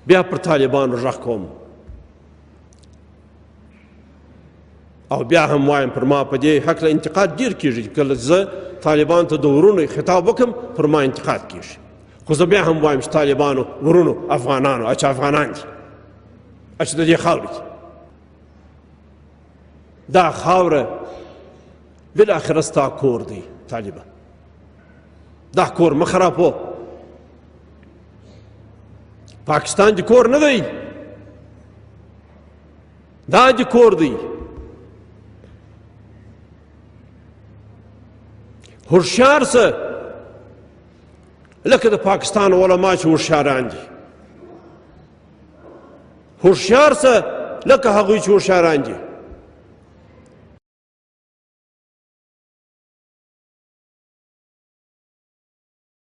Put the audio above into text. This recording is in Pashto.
بیا پر طالبانو غږ کوم او بیا هم وایم، پر ما په دې هکله انتقاد ډېر کېږي. کله زه طالبان ته د ورونو خطاب وکړم، پر ما انتقاد کېږي، خو زه بیا هم وایم چې طالبانو ورونو افغانانو، چې افغانان دي، چې د دې خاورې دي، دا خاوره بالاخره ستا کور دی. طالبه، دا کور مه خرابوه. پاکستان دې کور نه دی، دا دې کور دی. هوښیار سه لکه د پاکستان علما چې هوښیاران دي، هوښیار سه لکه هغوی چې هوښیاران دي.